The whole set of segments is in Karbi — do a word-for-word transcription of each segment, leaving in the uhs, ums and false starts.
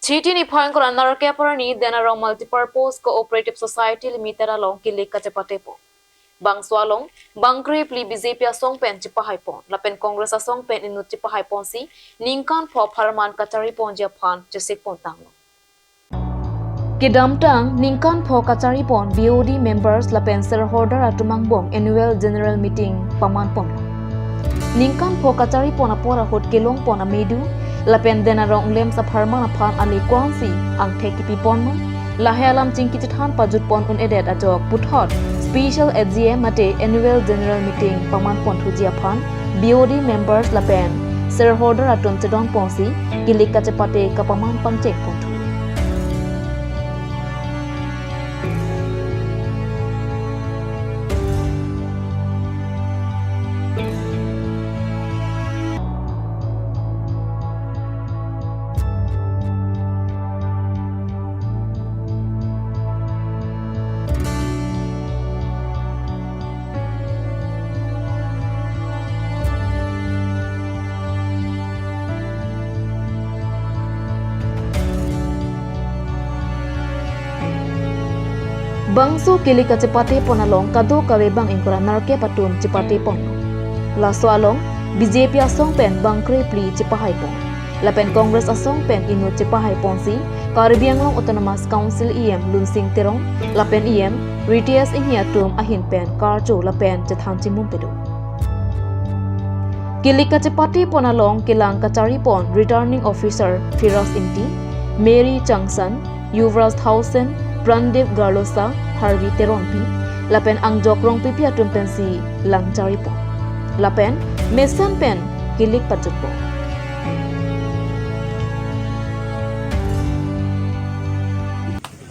Titi niphai ingkoi ra nerkep arni Denarong Multipurpose Cooperative Society Limited along kilik kachepatepon. Bangso along bangkre-phli B J P asong pen chepahaiponlo lapen Congress asong pen inut chepahaiponsi ningkan pho apharman kachariponji aphan chesikpon tanglo. Kedamtang ningkan pho kacharipon B O D members lapen shareholder atum angbong annual general meeting pamanponlo. Ningkan pho kacharipon apor ahut kelongpon amedu lapen Denarong LAMPS apharman aphan ale ko-ansi angthek kipiponlo, lahei alam chingki chethan pajutpon un-edet ajok puthot special A G M mate annual general meeting pamanponthuji aphan B O D members lapen shareholder atum chedonponsi kilik kachepate kapaman pangchengponthu. Bangso kilik kachepatepon along kadokave bang ingkoi ra nerkep atum chepatepon. Laso along B J P asong pen bangkre-phli chepahaipon lapen Congress asong pen inut chepahaiponsi Karbi Anglong Autonomous Council E M Lunsing Teron lapen E M Ritesh Enghi atum ahin pen karcho lapen chethan chimum pedo. Kilik kachepatepon along kelang kacharipon Returning Officer Firas Ingti, Mary Changsan, Yuvraj Thaosen, Prandeep Garlosa, Harvi Teronpi lapen Angjok Rongpipi atum pensi lang charipon lapen mesen pen kilik pajutpon.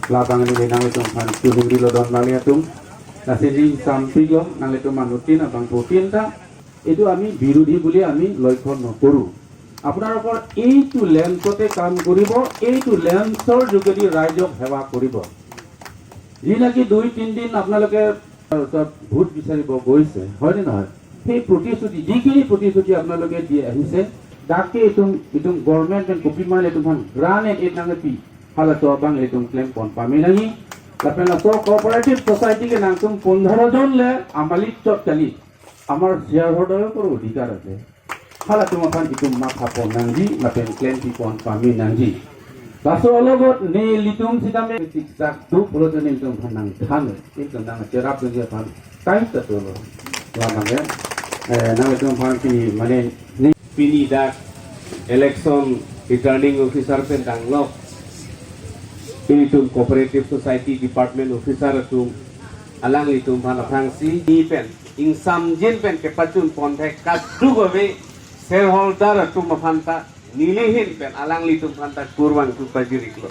Labang ini nanglitum aphan chuluri lo don bali atum. Lasi ning sampik lo nanglitum anutin abang putin ta. এইটো আমি বিৰোধী বুলি আমি লক্ষ্য নকৰোঁ। আপোনালোকৰ এইটো লেম্পছতে কাম কৰিব, এইটো লেম্পছৰ যোগেদি ৰাইজক সেৱা কৰিব। যি নেকি দুই তিনিদিন আপোনালোকে, আহ, ভোট বিচাৰিব গৈছে, হয়নে নহয়? সেই প্ৰতিশ্ৰুতি, যিখিনি প্ৰতিশ্ৰুতি আপোনালোকে দি আহিছে, তাকে এইটো, এইটো গভৰ্ণমেণ্ট এণ্ড কপি মাৰিলে এইটো গ্ৰাণ্ট এণ্ড নাঙে পি, হালাতো বাং এইটো ক্লেম পন পামি নাঙি। Lapen laso cooperative society ke nangtum পোন্ধৰ জন le amalit chot kali. Amar shareholder-ৰ পৰা অধিকাৰ আছে। Halatum aphan itum matha pon nangji, lapen klem pi pon pame nangji. Laso alogot nelitum sitame siksak do pulote nelitum aphan nangthan, itum nangcherap dunji aphan kaita tolo. Lamang ya, eh, nanglitum aphan pini mane ne pini dak election returning officer pen danglok. Pini itum cooperative society department officer atum alanglitum aphan aphrangsi ni pen ingsamjin pen kepachun pon thek kadokave shareholder atum aphan ta neli ahin pen alanglitum aphan ta kurvangthu pajir-iklo.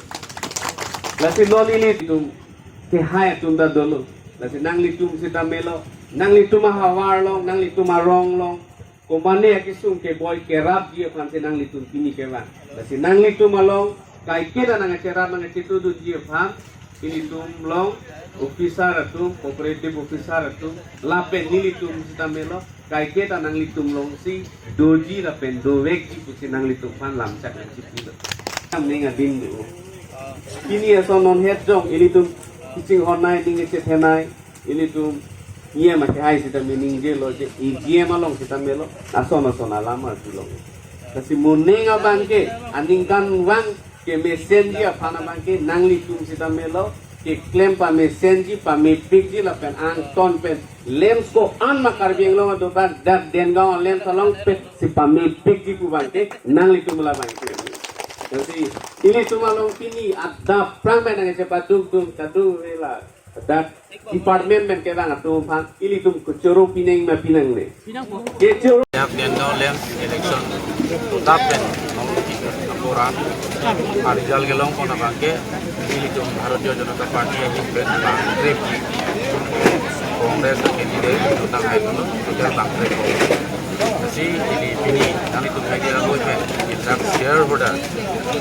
Lasi non nelitum kehai atum ta dolo. Lasi nanglitum sita melo, nanglitum ahavar along, nanglitum arong along, komane akesung keboi kerapji aphansi nanglitum pini kevang. Lasi nanglitum along kaiketa nangcherap nangchetudunji aphan, ilitum along officer atum, cooperative officer atum, lapen nelitum sita melo, kaiketa nanglitum alongsi doji lapen dovekji pusi nanglitum aphan lamchak nangchipilo. Kam ning adin do. Pini ason non het jong ilitum kachinghonnei, ning chethenei, ilitum E M akehai sitame ningjelo je, E G M along sita melo, ason ason alam arjulong. Lasi moning abangke, aningkanvang kemesenji aphan abangke, nanglitum sita melo, keklem pamesenji, pamepikji lapen angton pen, LAMPS ko-an ma Karbi Anglong adobar, dak Dengaon LAMPS along petsi pamepikji pu abangke, nanglitum labangke. Lasi, ilitum along pini, adap aphrang pen nangchepadukdun, kadokave la dak department pen kevang atum aphan ilitum kechoro pinang ma pinangne. Kechoro. Dak Dengaon LAMPS election dotap pen nong apor a-result kelongpon abangke ilitum Bharatiya Janata Party ahin pen bang trip Congress candidate dotang hai dulu, hotel bang trip. Lasi ili pini nanglitum media along pen, dak shareholder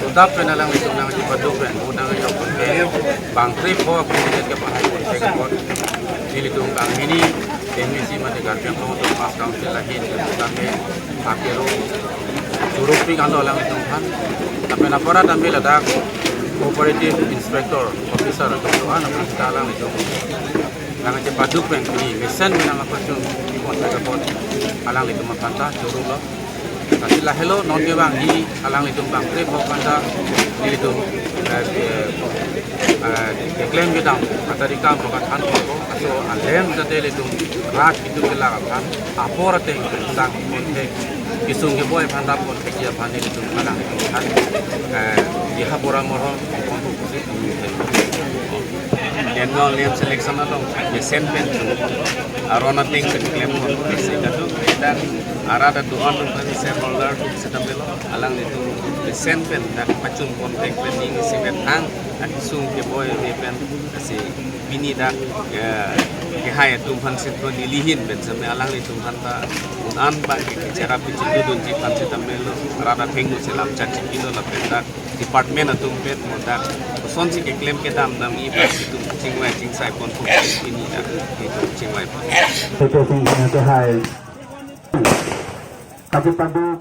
dotap pen alanglitum nangchepaduk pen, nangchejok pen, bang trip ho candidate kepahai pen, ilitum banghini M A C mate Karbi Anglong Autonomous Council ahin, kami hakero churuk pi kando alanglitum aphan. Tapi na para tambil ada Cooperative Inspector Officer atum do-an aphan sita alanglitum nangchepaduk pen pini mesen nangpachun pon apot alanglitum aphan ta chorolo. Lasi lahelo non kevangji alanglitum bang trip ho aphan ta nelitum, eh, eh, eh, keklem kedam atari kam aphan thanpo. Laso alem jate ilitum rat itum kelak aphan apor ateng tang ponthek, kesung keboi aphan ta ponthekji aphan nelitum alanglitum aphan, eh, diha pora morho ponpo pusi kami. Denga alem selection along mesen pen aron ateng pen klemponpo pusi kadokave arat atum pen shareholder atum sitame lo, alanglitum mesen pen dak pachun ponthek pen ning isi methang akesung keboi ave pen, lasi pini dak, eh, kehai atum aphan sitame neli ahin pen sitame alanglitum aphan ta un-an bang ke cherap kechedodunji aphan sitame lo, rat athengno si lam chachikilo lapen dak department atum pen mo dak kosonsi keklem kedam damji aphan itum chingvai chingsai ponpo pini dak itum chingvai pon. Ito sing sing ito hai. Tapi padu